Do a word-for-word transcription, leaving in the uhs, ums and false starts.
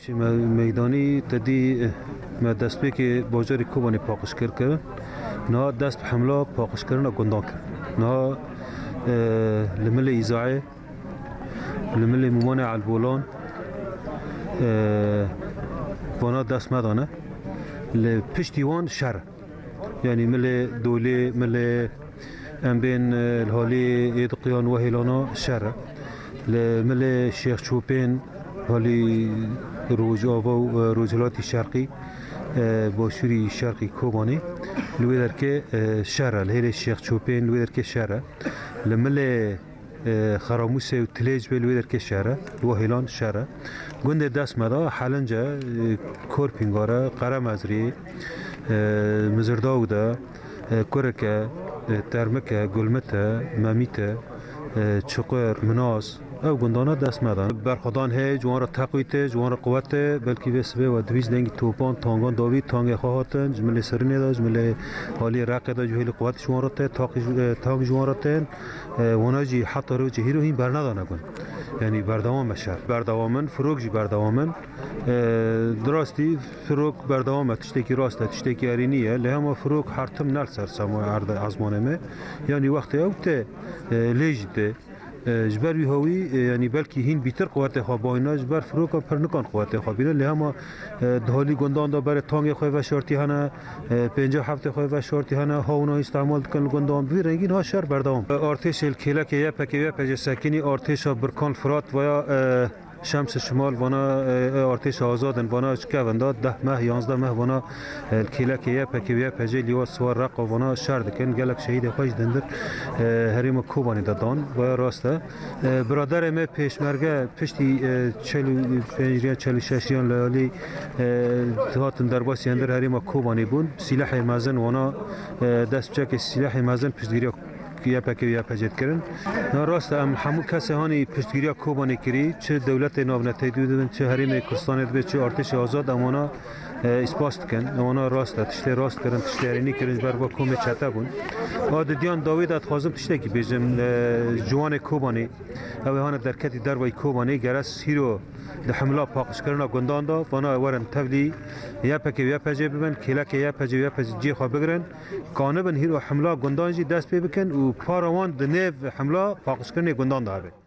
Şî me-, meydanî te dî, eh, me destpêkê bajarê Kobanê paqijkir kirin. Niha dest bi hemla paqijkirina gundan kir. Niha, eh, li milê Îzayê, li milê Mûmanê Elbolan, eh, vana dest me dane. Li piştî wan şer e. Yanî milê Dolê, milê em bên, e, li halî Êdiqiyan, Wehêlana şer e. Li milê Şêx Çopên, halî Rojava û, e, Rojhilatî Şerqî, e, Başûrî Şerqî Kobanê, li wê derkê, e, şer e. Li hêlê Şêx Çopên li wê derkê şer e. Li milê e, Xeramûsê û Tilêc bê li wê derkê şer e, li Wehêlan şer e. Gundê dest me da Helince, e, Korpîngare, Qeremezrî, e, Mizirdawde, e, Kurike, e, Termike, Gulmite, Memîte, e, Çuqur, Minaz, ew gundana dest me da. Berxwedan heye, ji wan re teqwît e, ji wan re quwet e, belkî vê sibê we divîst dengî topan, tangan davî, tangê xwe hatin, ji milê Sirînê de, ji milê halî Reqê de, ji hêlî quwet ji wan re tê, taqî ji, e, tang ji wan re tên. E, wana jî heta rojê hîro hîn bernadane gund. Yanî berdewam e şer. Berdewam in, firok jî berdewam in. E, di rastî firok berdewam e, tiştekî rast e, tiştekî erênî ye. Lê hema firok her tim ne li ser sema erdê ezmanê me. Yanî wextê ew tê, e, lê jî tê. E, ji ber wî hawî, e, yanî belkî hîn bîtir quwetê xwe bayna, ji ber firoka pir nikan quwetê xwe bîne. Lê hema, e, di halî gundan de berê tangê xwe veşartî hene, e, pêncî heftê xwe veşartî hene, hawna îstemal dikin li gundan. Bi vî rengî niha şer berdewam. E, artêşê li kêlekê Y P G Y P G sekinî artêşa Birkan Firat veya, e, Şems Şimal vana, e, e, artêşa azad in, vana ji kevin de deh meh, yanzdeh meh vana, e, li kêlekê Y P G Y P G Lîwa Siwar Reqa vana şer dikin. Gelek şehîdê xwe ji dindir, e, herêma Kobanê de dan. Veya rast e. E, biraderê me pêşmerge piştî, e, çel û pênc riya, çel û şeş riyan li alî, e, hatin derbasî hundir herêma Kobanê bûn. Sîlehê mezin wana, e, dest bi çekê sîlehê mezin piştgiriya Y P G Y P G dikirin. Na rast e, em hemû kesê hanî piştgiriya Kobanê kirî, çi dewletê navnetewî dibin, çi herêmê Kurdistanê dibe, çi artêşê azad, em wana, e, îspas dikin. Em wana rast e, tiştê rast kirin, tiştê erênî kirin, ji ber va komê çete bûn. A didiyan dawî de dixwazim tiştekî bêjim, e, ciwanê Kobanê, ew ê hane derketî dervayî Kobanê, gere hîro di hemla paqijkirina gundan de, vana werin tevlî Y P G Y P G bibin, kêlekê Y P G Y P G cihê xwe bigirin. Kanibin hîro hemla gundan jî dest pê bikin û para wan di nêv hemla paqijkirinê gundan de hebe.